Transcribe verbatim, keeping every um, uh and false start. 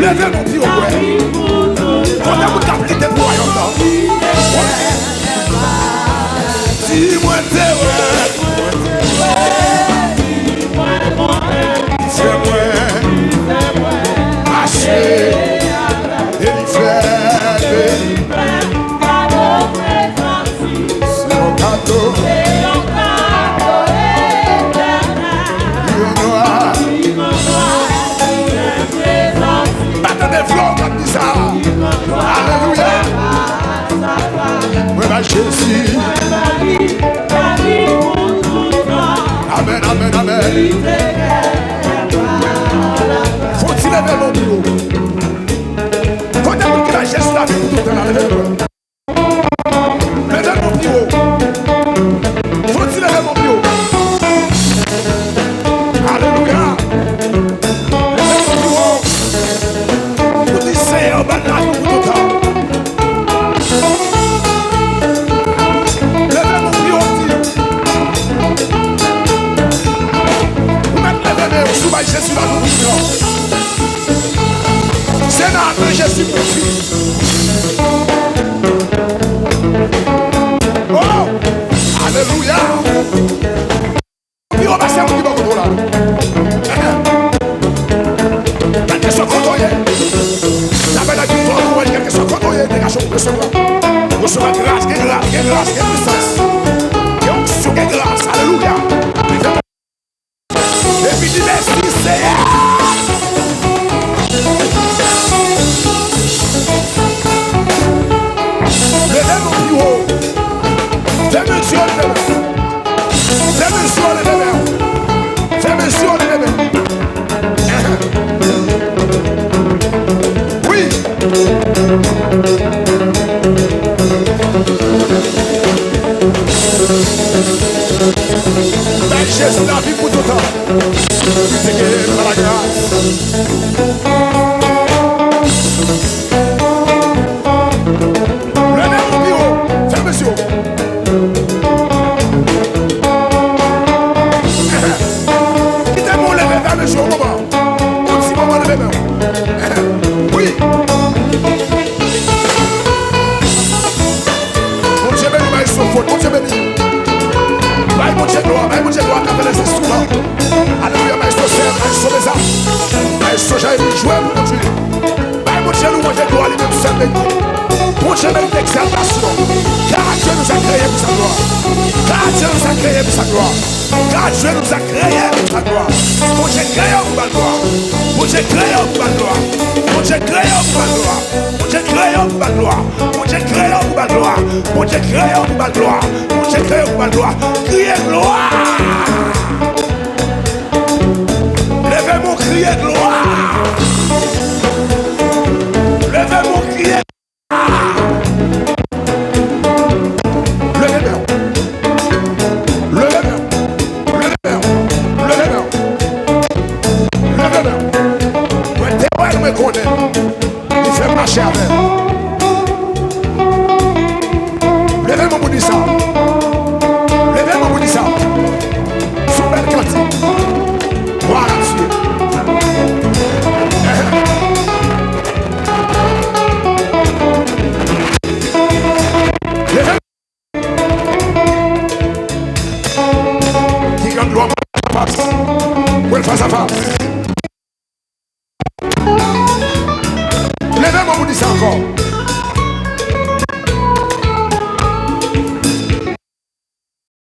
Leve men w pi wo, kwè. Kote moun k ap kite pou wayòm nan? Di mwen te wè. Fè mwen mache e li fè de se yon kado. Yon nwa. Pa tande vle w k ap di sa. Alelouya. Mwen ba Jezi. Amèn, amèn, amèn. Fò w ti leve men w pi wo. Kote moun ki ba Jezi lavi pou tout tan la, leve men w. Leve men w pi wo. Fò w ti leve men w pi wo. Alelouya. Leve men w pi wo. Ou di, Senyè, ban m lavi pou tout tan. Leve men w pi wo, di. Ou mèt leve men w si w bay Jezi lavi pou tout tan. Se nan non Jezi pou fi. Oh! Alelouya! Pi wo pase moun ki bò kote w la. Kèlkeswa kote w ye. N ap bay lavi pou ou, kèlkeswa kote w ye, degaje w pou resevwa. Resevwa gras, gen gras, gen gras, gen pisans. Gen onksyon, gen gras. Alelouya. Epi di, mèsi, Seyè. Leve men w pi wo. Fèmen zye w, leve men w. Fèmen zye w, leve men w. Fèmen zye w, leve men w. Wi. Bay Jezi lavi pou tout tan. Li te genyen pa lagras. Leve men w pi wo. Fèmen zye w. Kite men w leve, fèmen zye w, konprann. Yon ti moman leve men w. Wi. Bondye beni, bay sou fòt. Bondye beni. Bay Bondye glwa, bay Bondye glwa, atravè lèzestri la. Alelouya, bay sou sè, bay sou leza. Bay sou jay, jwe pou Bondye. Bay Bondye lwanj e glwa, li menm sèl merite. Bondye merite egzaltasyon. Car Dieu nous a créés pour sa gloire. Car Dieu nous a créés pour sa gloire. Car Dieu nous a créés pour sa gloire. Bondye kreye w pou ba l glwa. Bondye kreye w pou ba l glwa. Bondye kreye w pou ba l glwa. Bondye kreye w pou ba l glwa. Bondye kreye w pou ba l glwa. Bondye kreye w pou ba l glwa. Bondye kreye w pou ba l glwa. Kriye glwa. Leve men w kriye glwa. Leve men w kriye. Leve men w. Leve men w. Leve men w. Leve men w. Leve men w. Mwen te wè l, mwen konnen. Li fè m mache avè l. Leve men w pou di sa.